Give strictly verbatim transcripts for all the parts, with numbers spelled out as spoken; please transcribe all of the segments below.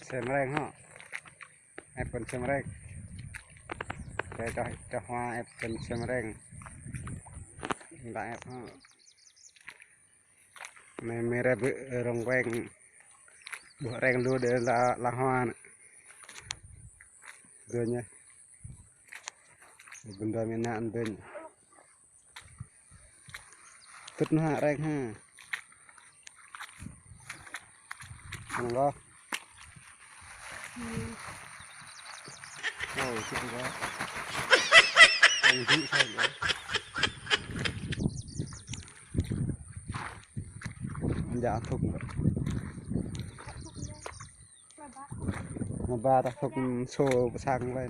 Sem reng hŏ. Ĕp kơn sem reng. Tơ čoh, čoh hoa ĕp kơn sem reng. Đa ĕp hŏ. Anai mơ̆ rĕ bơ rong weng. Ƀuh reng lu đe la, la hoa anai. Dơi anai. Bơnda mơ̆ anai dơi anai. Tŭt anai ha, reng ha. Anŭn kơ. Ơ, tŭt kơ. Anŭn dŭ sa kơ. Anŭn ja thŭk kơ. Anŭn ba ta thŭk sô pơ sang lĕ.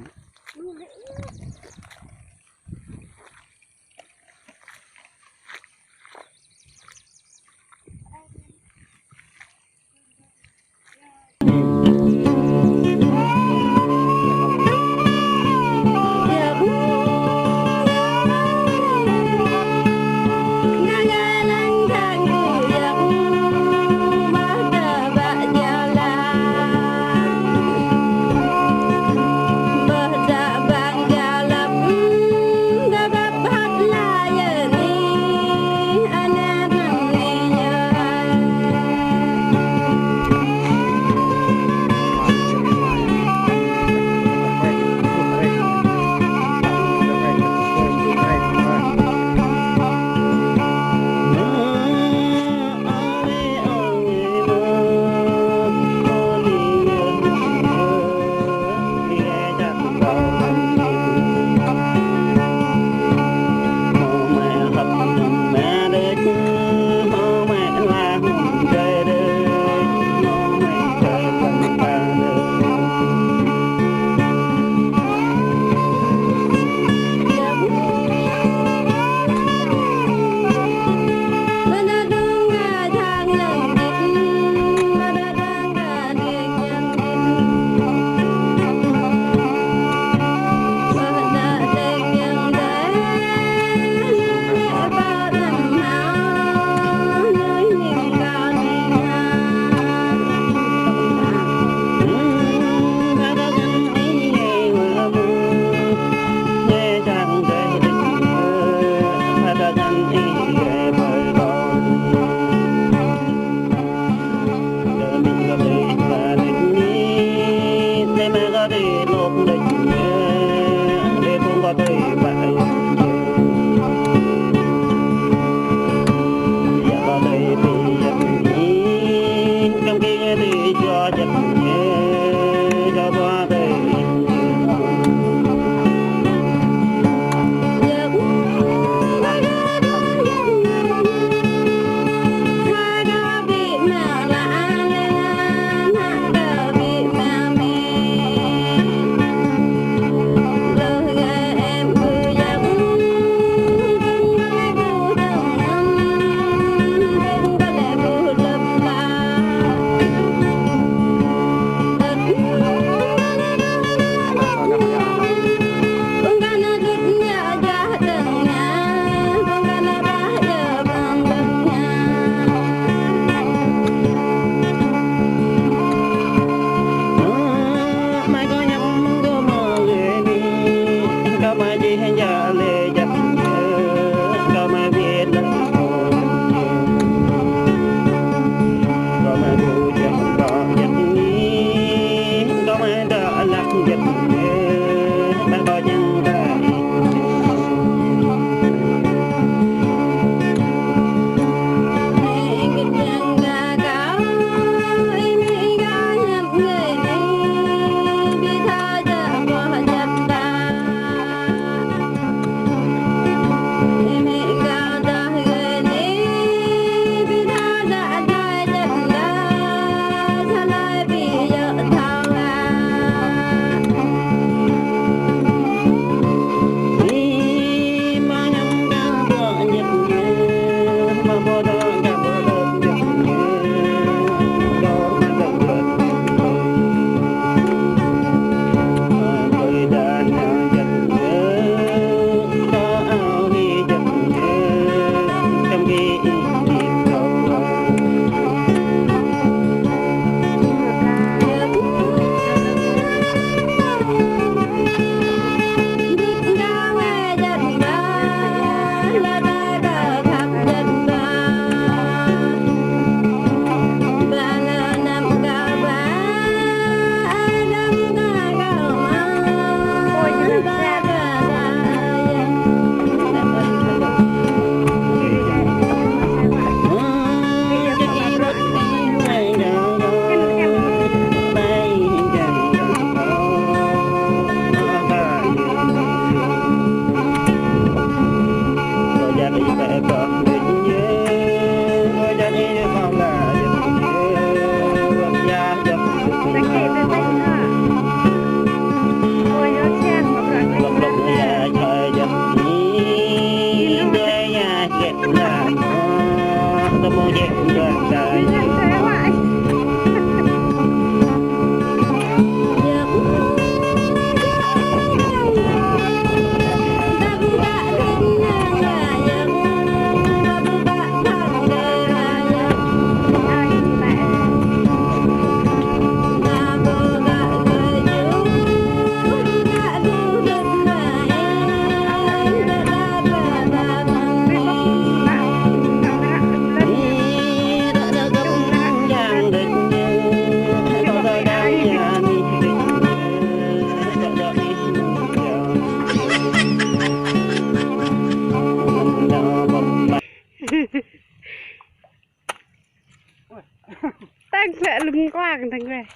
Kuang tơ̆ng weh.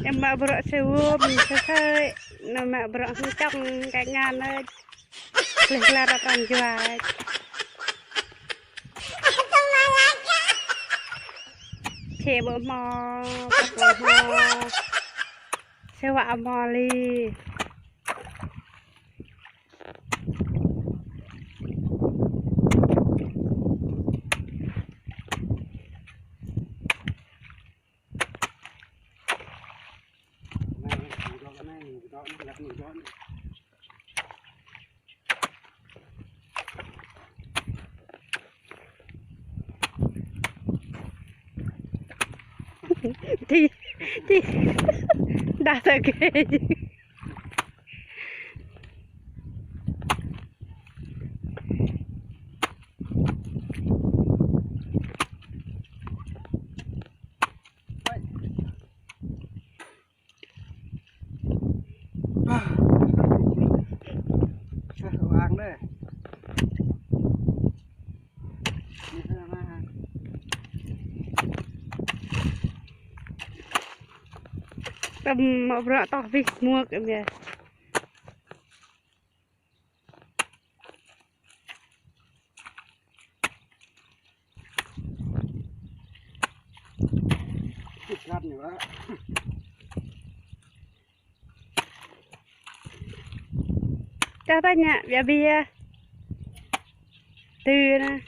Em mă bruă sơwôm, sơsơi, nă mă bruă hơčŏng, kơ ngăn ơi. Leh lar tơ̆ng juăt. Čê ƀu hmâo, păt ƀu hmâo. Sĕ wă hmâo li. Thì, thì, đã thật kì. Tơm mă bruă tŏh wih mơ̆k em yơh. Čah tơña, ƀiă ƀiă. Tui anai.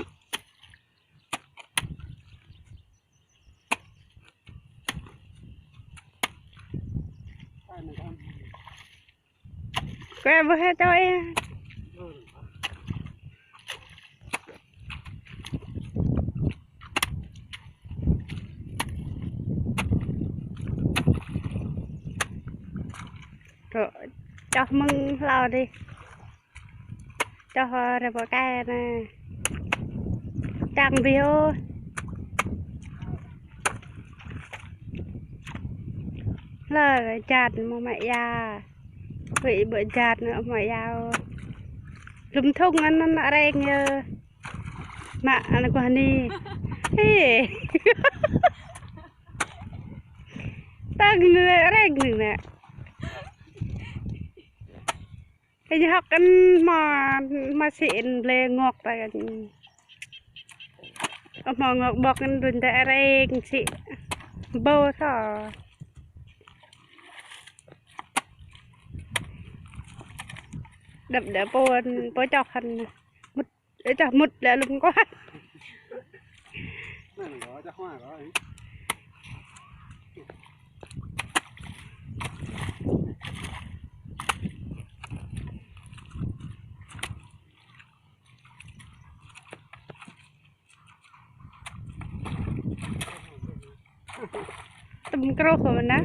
Kue ƀu hă čoi. Rŏ, čoh mơ̆ng hlâo dih. Čoh, ơ, rơbâo kai anai. Čang biô. Lơ, jat mơ̆ mă ia. Wih ƀu jat nă mă ia. Lŭm thŭng anŭn nă reng yơh. Mă anŭn kuah ni. Hê. Tơ̆ng nă reng nă. Kơ ñu hŏk ăn hmâo, hmâo sĭ ăn blê ngŏk ta kơ ñu. Hmâo ngŏk ƀŏk ăn đun ta reng sĭ. Ƀâo thâo. Đăp đăp pô, pô čoh hăn. Mŭt, ơ, čoh mŭt lĕ lŭm kuah. Tơm krôh kơ mơnă.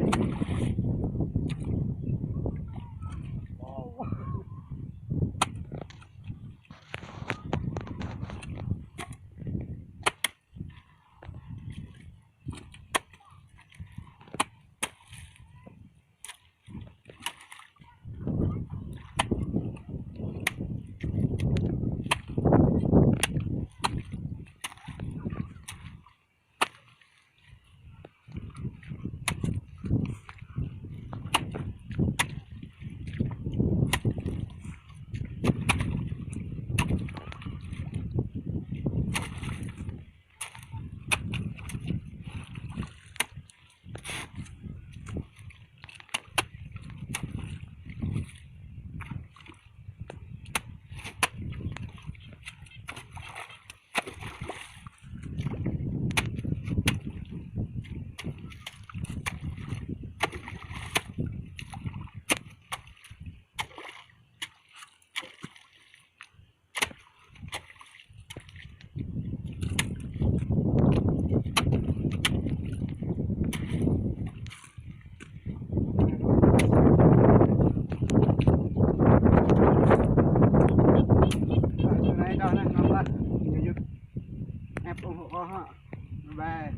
Bye bye.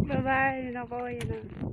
Bye bye, nă pô, nă.